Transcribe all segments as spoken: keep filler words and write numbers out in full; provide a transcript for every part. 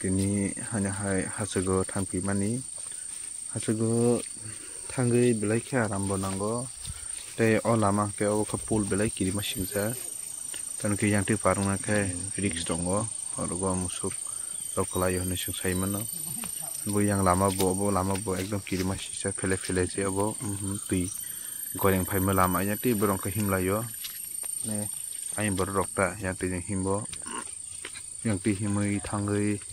Tini hani hai hachago thangpi mani. Hachago thangwi belai khe aram bo nango. Tei o lama hwnkhe obo khe pool belai kirima singjak. Tamo khe yang twi parwngna khe risk tongo. Orogo musuk rok kwlai o hinwi chwng sai mano. Bo yang lama bo, obo lama bo ekdom kirima singsa phele phele se obo, mhm, twi goreng phaima lama yang twi borok khe himlai o. Ne, ayang borok rok ta yang twi himbo. Yang twi himwi thangwi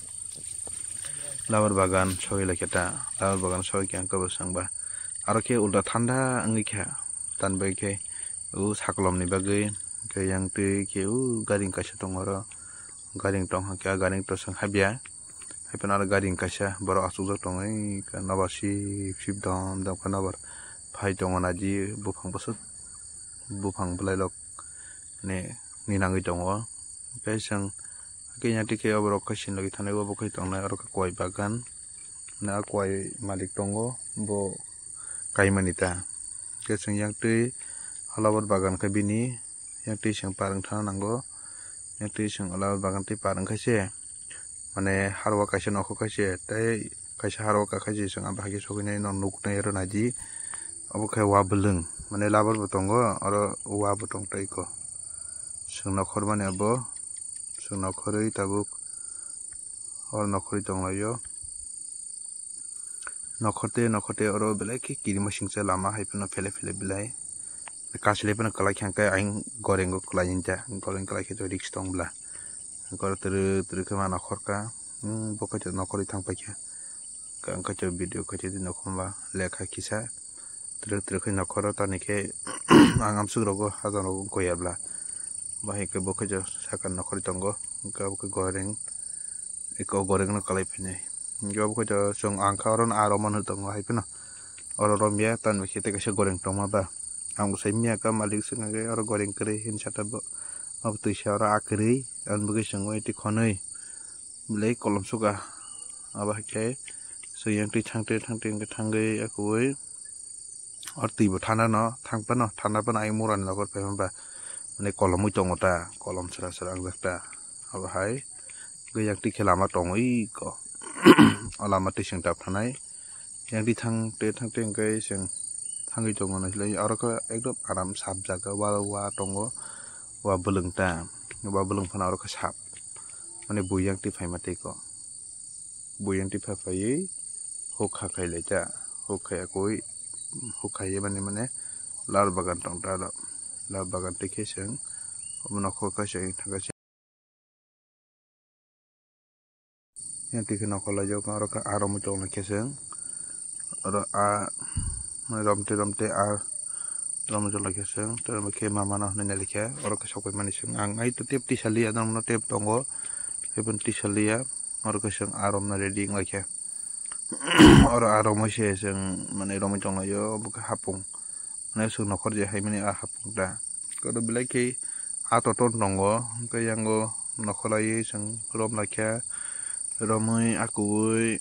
labar bagan soi lai khe ta, labar bagan soi khe ang khe bo chwng ba. Aro khe ulta thanda wngwi kha, tan bai khe o sakolom ni bagwi khe yang twi khe o gari kaisa tongo oro, gari tong kha khe a gari to chwng habya, hai phano aro gari kaisa borok achukjak tongwi khe nobar sip sip dom dom khe nobar phai tongo naidi buphang bwswk buphang bwlailok ni ninangwi tongo. Tei chwng khe yang twi khe oborok khe sinlogwi thanai, obo khe tongnai oro khe kowai bagan. Na kowai malik tongo, bo kaimani ta. Khe chwng yang twi halabor bagan khe bini, yang twi chwng par wng thana nango. Yang twi chwng halabor bagan twi par wng khe se, mane harwa kaisa nokhor khe se, tei kaisa harwa kha khe se chwng abo hai khe sogwi nai no nuk nai oro naidi. Obo khe wa bwlwng, mane labar bo tongo, oro wa bo tong tei ko. Chwng nokhor mani abo, chwng nokhorwi tabuk oro nokhorwi tong laio. Nokhor tei nokhor tei oro belai khe kirima singcha lama hai phano phele phele belai. Kaisa le phano kwlai khe hwnkhe ayang goreng o kwlai ta, goreng kwlai khe to risk tong bla. Hwnkhe oro twrwk twrwk khe ma nokhor kha, hmm, bo khe to nokhorwi thang paikha. Hwnkhe ang khe to video khe to nokhor ma lekha kisa. Twrwk twrwk khe nokhoro tani khe ang amsuk rogo hajan rogo goya bla. Bahai khe bo khe to saka nokhorwi tongo, hwnkhe abo khe goreng. Eko goreng no kalai phainai. Hingke obo khe to chwng ang kha oro no aro mano tongo hai phano. Oro romya tamo khe tei kaisa goreng tongma ba. Ang bo sai miya kha malik swkang khe oro goreng kwrwi hinwi sata bo. Abo twisa oro a kwrwi. Aboni bagwi chwng bai twi khonwi belai kolom suka. Abo hai khe chwng yang twi thang twi thang twi hingke thangwi akwui. Oro twi bo thana no thang phano, thana phano ayang mura ni nokol phai ma ba, mane kolomwi tongo ta, kolom sra sra wngjak ta. Abo hai hwnkhe yang twi khe lama tongwi ko, o lama twi chwng tap thanai. Yang twi thang twi thang twi hwnkhe chwng thangwi tongo nai, oro khe ekdom aram sap jaga, wa wa tongo, wa bwlwng ta, wa bwlwng phano oro khe sap, mane bui yang twi phaima tei ko. Bui yang twi phai phaiwi huk kha khai lai ta, huk khai akui, huk khai mani mane lal bagan tong ta aro, lal bagan twi khe chwng omo nokho khe chwng thang khe chwng yang twi khe nokho lai jak aro khe aro muchung lai khe chwng oro a romtwi romtwi a romtwi lai khe chwng tei khe mama no hinwi nai lai khe oro khe sok pai mani chwng ang ai to tep tisa liya norok no tep tongo tei bo tisa liya oro khe chwng a romna ready wng lai khe. Oro a romwi se chwng, mane, romwi tonglaio, obo khe hapung. Mane, chwng nokhor je haimani a hapung ta. Oro belai khe a totor tongo, hwnkhe yango nokhor laiwi chwng rom lai kha. Romwi, akwui,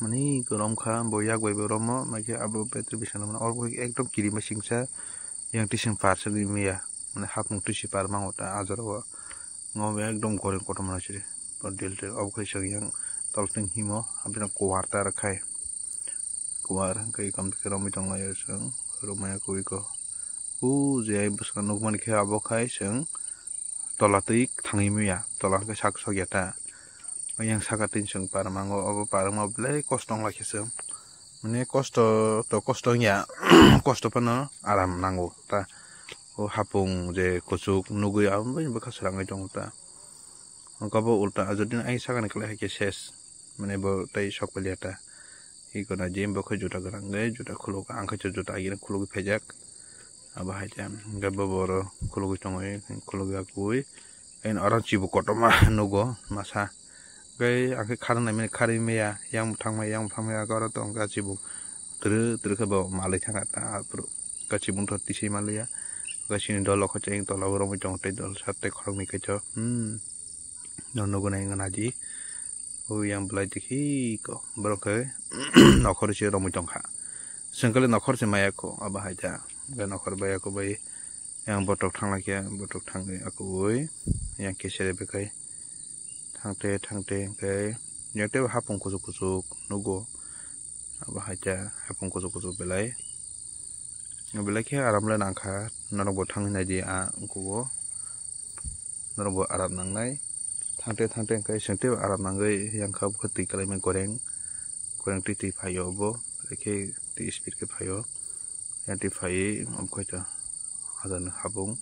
mani, rom kha, bo yak bai bo romo, hwnkhe abo betri bising rok mano. Oro ekdom kirima singsa, yang tising par se rimya, mane, hapung twi si par mango ta, a jora o. Ngo ekdom goreng kotorma siri. Bo detail obo khe chwng yang toltwng himo, abini kuwar ta rwkhai. Kuwar hwnkhe ekam khe romwi tonglaio chwng, romwi akwui ko. O je bwskango nukmani khe abo khai chwng tola twi thangwi manya, tola hwnkhe sak sokya ta. Yang saka twi chwng parmango, obo parma belai kosto wnglaikha chwng. Mane kosto to kosto wngya, kosto phano aram nango ta. O hapung je kuchuk nugwi abo bai bwkha srangwi tongo ta. Hwnkhe bo ulta jodi no ayang sakani kwlai hai khe ses, mane bo tei sok pailia ta. Iko na je bo khe juta gwnang khe juta khuluk, ang khe juta agini khulugwi phaijak. Abo hai khe hwnkhe bo oro khulugwi tongwi, khulugwi akwui. Ayang oro chibuk kotorma nugo masa. Hwnkhe ang khe kharwng naimani kharwi maya, yang thangmaya, yang thangmaya, oro tong kha chibuk. Twrwk twrwk khe bo malwi thangkha ta aphuru. Kachimung tho tisai manliya. Kachini dol okho cheng tola o romwi tongo tei dol sat tei khoroknwi kaitor. Hmm. No nugo nai wngna di. O yang belai tikhi ko. Borok khe nokhor se romwi tongkha. Sengkali nokhor se maya ko abo hai ta. Ga nokhor bai ako bai yang botok thangla khe botok thangwi ako oi. Yang kesere bekai. Thangte thangte hwnkhe yang teibo hapung kuchuk kuchuk nugo. Abo hai khe hapung kuchuk kuchuk belai. Belai khe aram le nangkha, norokbo thangwi naidi a wngkugo. Norokbo aram nangnai. Thangte thangte hwnkhe chwng teibo aram nangwi yang kha, bokhe twi kwlaimani goreng. Goreng twi twi phaio bo, belai khe twi speed khe phaio. Yang twi phaiwi omo khe to ajani hapung.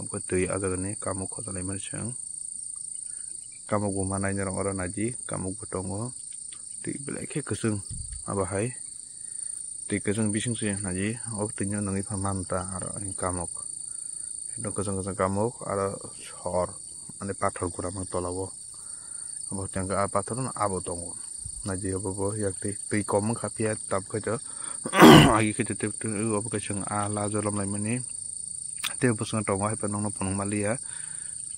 Omo khe twi ajagani kamuk khotolaimani chwng. Kamuk bo manai norok oro naidi, kamuk bo tongo. Twi belai khe kwchwng abo hai. Twi kwchwng bising se naidi, o twino nungwi pha man ta aro kamuk. Ekdom kwchwng kwchwng kamuk aro sor, mane pathor gura mang tola o. Abo tengka a pathor no abo tongo. Naidi obo bo yak twi, twi kom wngkha phiya tab khai to. Agi khai to tei, tei obo kaisa a lajo lom laimani. Tei bwskango tongo hai phano nokno phunuk manliya.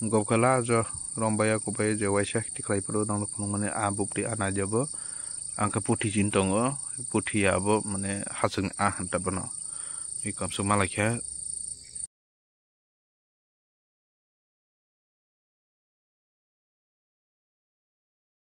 Gobkha lajo rombaiya kubaiya je waisa tikhlai phuru nokno phunukmani a bupri a naidi obo. Ang khe puthi chin tongo, puthi ya abo mane hachwkni a hanta bono. I kamswk malaikha.